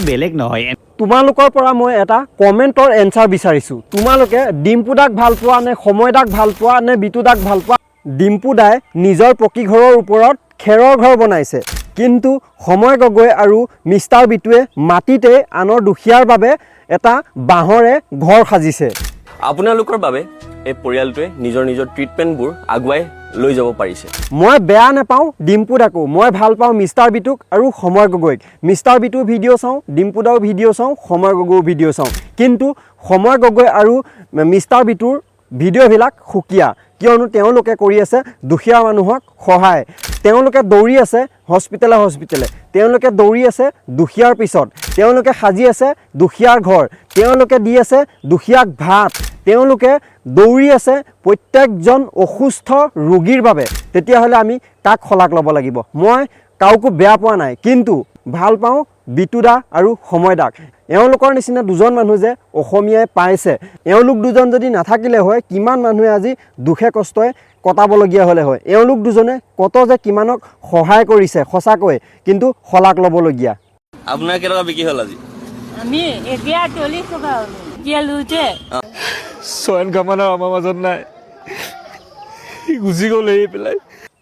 বেলেগ নহয়। তোমালোকৰ পৰা মই এটা কমেণ্টৰ এনচাৰ বিচাৰিছোঁ। তোমালোকে ডিম্পু দাক ভাল পোৱা নে সময় দাক ভাল পোৱা নে বিটু দাক ভাল পোৱা? ডিম্পু দাই নিজৰ পকী ঘৰৰ ওপৰত খেৰৰ ঘৰ বনাইছে, কিন্তু সময় গগৈ আৰু মিষ্টাৰ বিটুৱে মাটিতে আনৰ দুখীয়াৰ বাবে এটা বাঁহৰে ঘৰ সাজিছে। আপোনালোকৰ বাবে এই পৰিয়ালটোৱে নিজৰ নিজৰ ট্ৰিটমেণ্টবোৰ আগুৱাই লৈ যাব পাৰিছে। মই বেয়া নাপাওঁ ডিম্পু দাকো। মই ভাল পাওঁ মিষ্টাৰ বিটুক আৰু সময় গগৈক। মিষ্টাৰ বিটুৰ ভিডিঅ' চাওঁ, ডিম্পু দাও ভিডিঅ' চাওঁ, সময় গগৈৰ ভিডিঅ' চাওঁ, কিন্তু সময় গগৈ আৰু মিষ্টাৰ বিটুৰ ভিডিঅ'বিলাক সুকীয়া, কিয়নো তেওঁলোকে কৰি আছে দুখীয়া মানুহক সহায়। তেওঁলোকে দৌৰি আছে হস্পিটেলে হস্পিটেলে, তেওঁলোকে দৌৰি আছে দুখীয়াৰ পিছত, তেওঁলোকে সাজি আছে দুখীয়াৰ ঘৰ, তেওঁলোকে দি আছে দুখীয়াক ভাত, তেওঁলোকে দৌৰি আছে প্ৰত্যেকজন অসুস্থ ৰোগীৰ বাবে। তেতিয়াহ'লে আমি কাক শলাগ ল'ব লাগিব? মই কাকো বেয়া পোৱা নাই, কিন্তু ভাল পাওঁ বিটুদা আৰু সময়দাক। এওঁলোকৰ নিচিনা দুজন মানুহ যে অসমীয়াই পাইছে, এওঁলোক দুজন যদি নাথাকিলে হয়, কিমান মানুহে আজি দুখে কষ্টই কটাবলগীয়া হ'লে হয়। এওঁলোক দুজনে কত যে কিমানক সহায় কৰিছে, সঁচাকৈ কিন্তু শলাগ ল'বলগীয়া। আপোনাৰ কেইটকা বিক্ৰী হ'ল আজি? আমি এতিয়া 40 টকা হ'লো, এতিয়া লৈছে। চয়ন কামানা আমাৰ মাজত নাই, সি গুচি গ'ল এৰি পেলাই।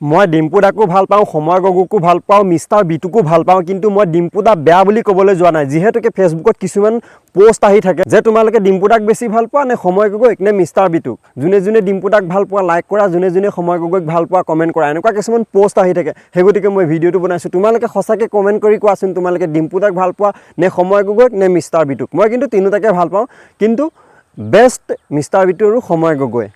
মই ডিম্পু দাকো ভাল পাওঁ, সময় গগৈকো ভাল পাওঁ, মিষ্টাৰ বিটুকো ভাল পাওঁ, কিন্তু মই ডিম্পু দা বেয়া বুলি ক'বলৈ যোৱা নাই। যিহেতুকে ফেচবুকত কিছুমান প'ষ্ট আহি থাকে যে তোমালোকে ডিম্পু দাক বেছি ভাল পোৱা নে সময় গগৈক নে মিষ্টাৰ বিটুক, যোনে যোনে ডিম্পু দাক ভাল পোৱা লাইক কৰা, যোনে যোনে সময় গগৈক ভাল পোৱা কমেণ্ট কৰা, এনেকুৱা কিছুমান প'ষ্ট আহি থাকে। সেই গতিকে মই ভিডিঅ'টো বনাইছোঁ। তোমালোকে সঁচাকৈ কমেণ্ট কৰি কোৱাচোন, তোমালোকে ডিম্পু দাক ভাল পোৱা নে সময় গগৈক নে মিষ্টাৰ বিটুক? মই কিন্তু তিনিওটাকে ভাল পাওঁ, কিন্তু বেষ্ট মিষ্টাৰ বিটু আৰু সময় গগৈ।